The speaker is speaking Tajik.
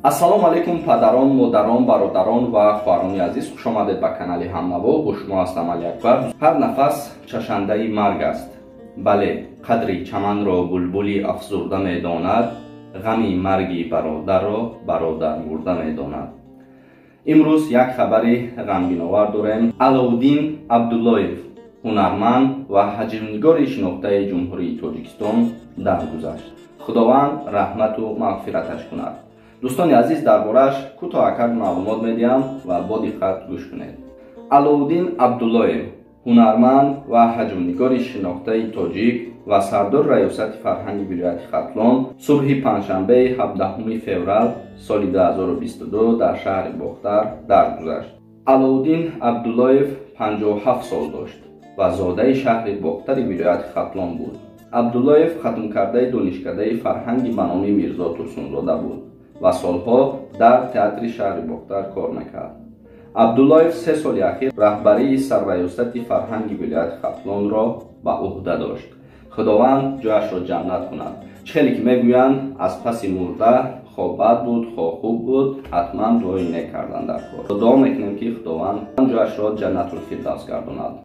Ассалому алайкум, падарон, модарон, бародарон ва хоҳарони азиз, хушомадед ба канали Ҳамнаво. Бо шумо ҳастам Алиакбар. Ҳар нафас чашандаи марг аст. Бале, қадри чаманро булбули афзурда медонад, ғами марги бародарро бародар мурда медонад. Имрӯз як хабари ғамгиновар дорем. Аловуддин Абдуллоев, ҳунарманд ва ҳаҷвнигори шинохтаи Ҷумҳурии Тоҷикистон, даргузашт. Худованд раҳмату мағфираташ кунад. Дӯстони азиз, дар борааш кӯтоҳакак маълумот медиҳам ва бо диққат гӯш кунед. Аловуддин Абдуллоев, ҳунарманд ва ҳаҷвнигори шинохтаи тоҷик ва сардори раёсати фарҳанги вилояти Хатлон, субҳи панҷшанбеи 17 феврал соли 2022 дар шаҳри Бохтар даргузашт. Аловуддин Абдуллоев 57 сол дошт ва зодаи шаҳри Бохтари вилояти Хатлон буд. Абдуллоев хатмкардаи донишкадаи фарҳанги ба номи Мирзо Турсунзода буд ва солҳо дар театри шаҳри Бохтар кор мекард. Абдуллоев 3 соли ахир раҳбарии сарраёсати фарҳанги вилояти Хатлонро ба ӯҳда дошт. Худованд ҷояшро ҷаннат кунад. Чӣ хеле ки мегӯянд, аз паси мурда хо бад буд, хо хуб буд, ҳатман дуои нек кардан дар кор. Дуо мекунем, ки Худованд ҷояшро Ҷаннатулфирдавс гардонад.